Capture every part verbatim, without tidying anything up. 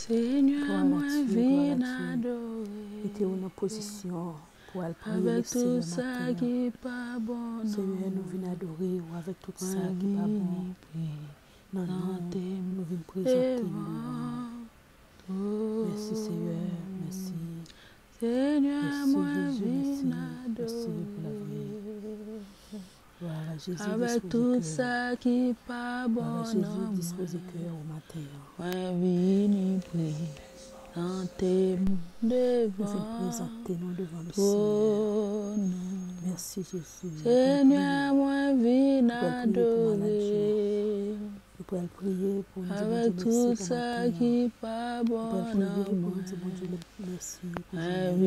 Senyè, mwen vin adore. Mete w nan pozisyon pou al priye Senyè maten an. Senyè, nou vin adore w avèk tout sa ki pa bon. Nan non, nou vin prezante nou devan. Mèsi Senyè, mèsi. Mèsi Jezi, mèsi, mèsi pou lavi. Glwa a Jezi, dispoze kè. Glwa a Jezi, dispoze kè w maten an. Mwen vini prezante m devan twòn ou. Mèsi Jezi. Senyè, mwen vin adore. Nou pral priye pou n di Bondye mèsi pou maten an. Nou pral priye pou n di Bondye mèsi pou jounen an.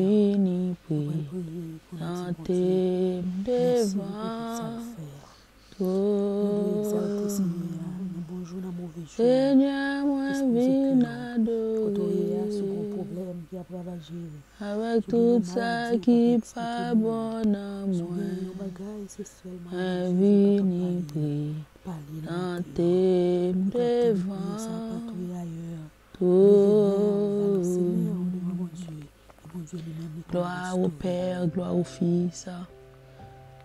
Nou pral priye pou n di Bondye mèsi pou tout sa l fè a. Nou dwe egzalte Senyè a nan bon jou, nan move jou. Dispoze kè nou. Kote w ye a, si w gen yon pwoblèm ki ap ravaje w, si w gen yon maladi ou pa ka eksplike moun, si w gen yon bagay, se sèlman avèk Jezi ou ka pale. Pale nan maten an. Ou ka tande priye sa a patou e ayè. Leve men w, balanse men w devan Bondye. E Bondye li menm li konn restore. Gloire au Père, gloire au Fils,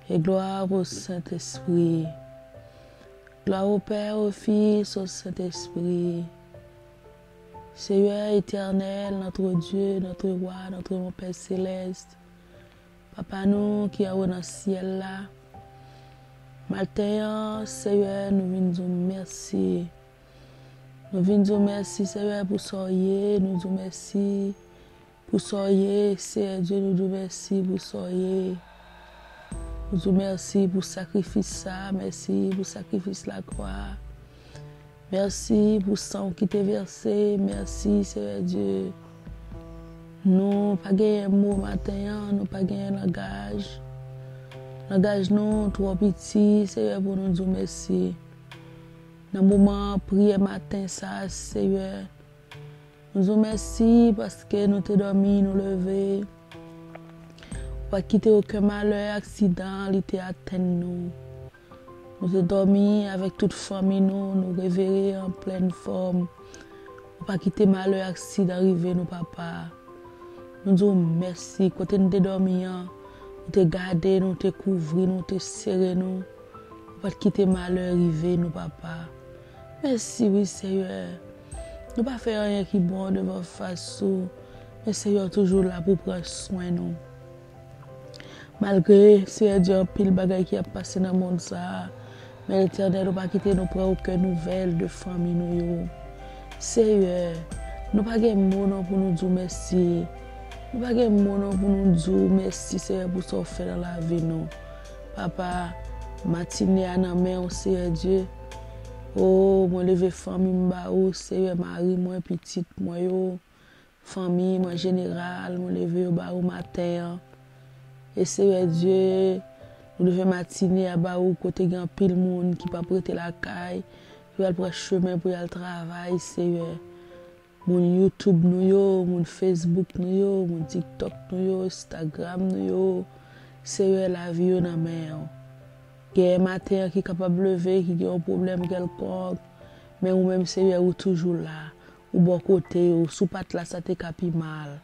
et gloire au Saint-Esprit. Gloire au Père, au Fils, au Saint-Esprit. Seyè etènèl, notre Dieu, notre Roi, notre bon Père Céleste, Papa nou ki anwo nan syèl la, maten an, Seyè, nou vin di w mèsi. Nou vin di w mèsi, Seyè, pou sa w ye. Nou di w mèsi pou sa w ye, Seyè Dye. Nou di w mèsi pou sa w ye. Nou di w mèsi pou sakrifis sa. Mèsi pou sakrifis lakwa. Mèsi pou san w ki te vèse. Mèsi, Seyè Dye. Nou pa genyen mo maten an, nou pa genyen langaj. Langaj nou twò piti, Seyè, pou nou di w mèsi. Nan moman priyè maten sa a, Seyè, nou di w mèsi paske nou te dòmi, nou leve. Ou pa kite okenn malè, aksidan, li te atenn nou. Nou te dòmi avèk tout fanmi nou, nou reveye an plèn fòm. Ou pa kite malè, aksidan rive nou, Papa. Nou di w mèsi, kote n te dòmi an, ou te gade nou, ou te kouvri nou, ou te sere nou. Ou pa t kite malè rive nou, Papa. Mèsi wi, Seyè. Nou pa fè anyen ki bon devan fas ou, men Seyè w toujou la pou pran swen nou. Malgre, Seyè Dye, anpil bagay ki ap pase nan mond sa a, men Letènèl, ou pa kite nou pran okenn nouvèl de fanmi nou yo. Seyè, nou pa gen mo non pou nou di w mèsi. Nou pa gen mo non pou nou di w mèsi, Seyè, pou sa w fè nan lavi nou. Papa, matine a nan men w, Seyè Dye. O, mwen leve fanmi m ba ou, Seyè, mari mwen, pitit mwen yo. Fanmi m an jeneral, mwen leve yo ba ou maten an. E Seyè Dye, nou leve matine a ba ou kote gen anpil moun ki p ap rete lakay, ki pral pran chemen pou y al travay, Seyè. Moun YouTube nou yo, moun Facebook nou yo, moun TikTok nou yo, Instagram nou yo, Seyè, lavi yo nan men w. Genyen maten an ki kapab leve, ki gen yon pwoblèm kèlkonk, men ou menm, Seyè, ou toujou la. Ou bò kote yo, si w pa t la, sa te ka pi mal.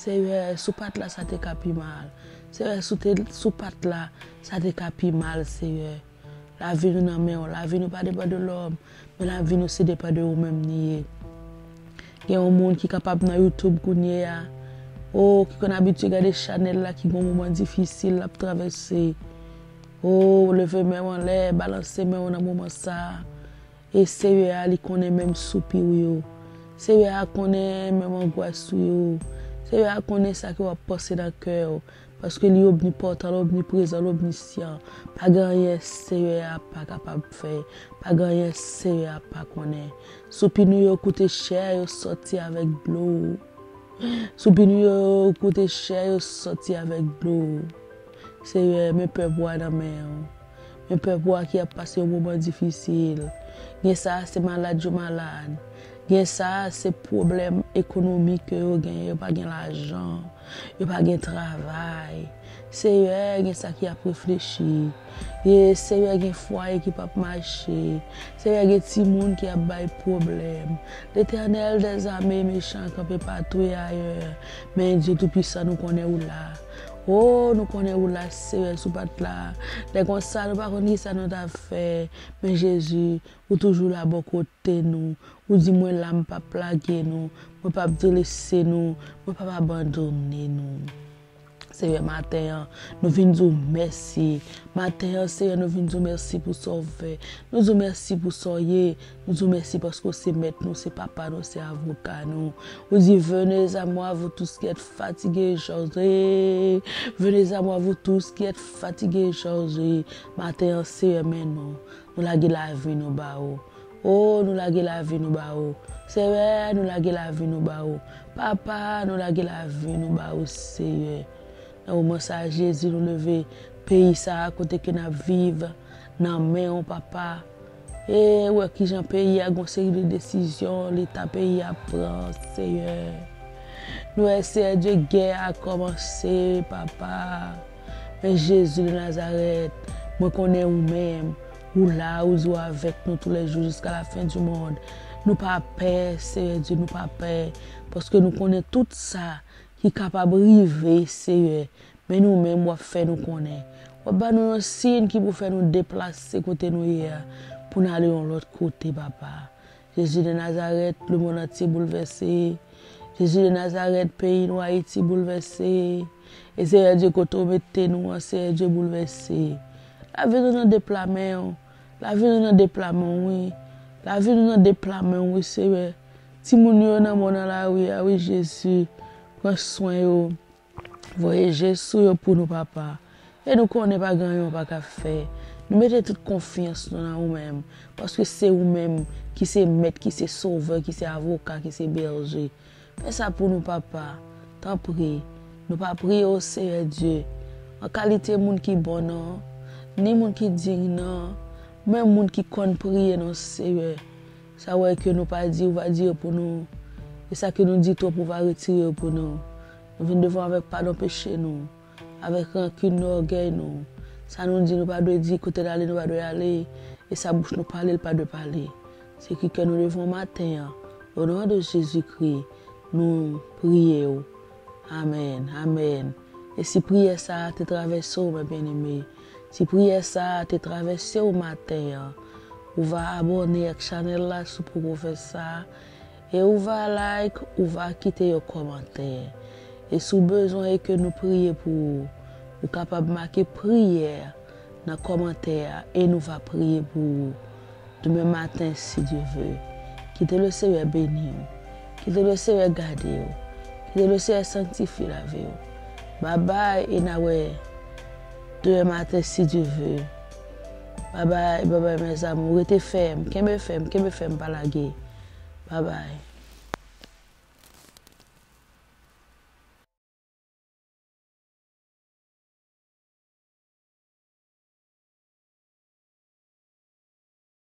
Seyè, si w pa t la, sa te ka pi mal. Seyè, si w te, si w pa t la, sa te ka pi mal, Seyè. Lavi nou nan men w. Lavi nou pa depann de lòm, men lavi nou se depann de ou menm li ye. Gen yon moun ki kapab nan YouTube kounye a, o, ki konn abitye gade chanèl la, ki gen yon moman difisil l ap travèse. O, leve men w anlè, balanse men w nan moman sa a. E Seyè a, li konnen menm soupi w yo. Seyè a konnen menm angwas ou yo. Seyè a konnen sa ke w ap panse nan kè w. Paske li omnipòtan, l omniprezan, l omnisyan. Pa gen anyen Seyè a pa kapab fè. Pa gen anyen Seyè a pa konnen. Soupi nou yo koute chè, yo sòti avèk dlo. Soupi nou yo koute chè, yo sòti avèk dlo. Seyè, men pèp ou a nan men w. Men pèp ou a ki ap pase yon moman difisil. Gen sa a se malad yo malad. Gen sa a se pwoblèm ekonomik ke yo genyen, yo pa gen lajan, yo pa gen travay. Seyè, gen sa ki ap reflechi. E Seyè, gen fwaye ki p ap mache. Seyè, gen timoun ki ap bay pwoblèm. Letènèl dèzame, mechan kanpe patou e ayè. Men Dye Toupisan, nou konnen ou la. O, nou konnen ou la, Seyè, si w pa t la. Lè konsa, nou pa konn ki sa nou t ap fè. Men Jezi, ou toujou la bò kote nou. Ou di, "Mwen la, m p ap lage nou. Mwen p ap delese nou. Mwen p ap abandone nou." Seyè, maten an, nou vin di w mèsi. Maten an, Seyè, nou vin di w mèsi pou sa w fè. Nou di w mèsi pou sa w ye. Nou di w mèsi paske w se mèt nou, se papa nou, se avoka nou. Ou di, "Venez à moi, vous tous qui êtes fatigués et chargés. Venez à moi, vous tous qui êtes fatigués et chargés." Maten an, Seyè, men nou. Nou lage lavi nou ba ou. O, nou lage lavi nou ba ou. Seyè, nou lage lavi nou ba ou. Papa, nou lage lavi nou ba ou, Seyè. Nan moman sa a, Jezi, nou leve peyi sa a kote ke n ap viv nan men w, Papa. E wè kijan peyi a gon seri de desizyon Leta peyi a pran, Seyè. Nou wè, Seyè Dye, gè a kòmanse, Papa. Men Jezi de Nazarèt, mwen konnen ou menm, ou la, ou di w avèk nou toulèjou jiska lafen di mond. Nou pa pè, Seyè Dye, nou pa pè, paske nou konnen tout sa ki kapab rive, Seyè. Men nou menm, w ap fè nou konnen. W ap ba nou yon siy ki pou fè nou deplase kote nou ye a, pou n ale yon lòt kote, Papa. Jezi de Nazarèt, lemonn antye boulvèse. Jezi de Nazarèt, peyi nou Ayiti boulvèse. E Seyè Dye, kote w mete nou an, Seyè Dye, boulvèse. Lavi nou nan de pla men w. Lavi nou nan de pla men w, wi. Lavi nou nan de pla men w, wi, Seyè. Timoun yo nan mò nan lari a, wi, Jezi. Pran swen yo. Voye je sou yo pou nou, Papa. E nou konnen pa gen anyen w pa ka fè. Nou mete tout konfyans nou nan ou menm, paske se ou menm ki se mèt, ki se sovè, ki se avoka, ki se bèje. Fè sa pou nou, Papa. Tanpri, nou pa priye w, Seyè Dye, an kalite moun ki bon, non, ni moun ki diy, non, men moun ki konn priye, non, Seyè. Sa w wè ke nou pa di, ou va di yo pou nou. E sa ke nou di twòp, ou va retire yo pou nou. Nou vin devan w avèk padon peche nou, avèk rankin nou, ògèy nou. Sa nou di, nou pa dwe di, kote n ale, nou pa dwe ale. E sa bouch nou pale, l pa dwe pale. Se ki kè nou devan w maten an. O non de Jezikri, nou priye w. Amèn, amèn. E si priyè sa a te travèse w, mè byeneme, si priyè sa a te travèse w maten an, ou va abòne ak chanèl la si w poko fè sa, e ou va like, ou va kite yon kòmantè. E si w bezwen e ke nou priye pou ou, ou kapab make priyè nan kòmantè a e nou va priye pou ou. Demen maten, si Dye ve, kite le Seyè beni w. Kite le Seyè gade w. Kite le Seyè sanktifye lavi w. Babay, e n a wè demen maten, si Dye ve. Babay, babay, mes amours. Rete fèm. Kenbe fèm, kenbe fèm, pa lage. Babay.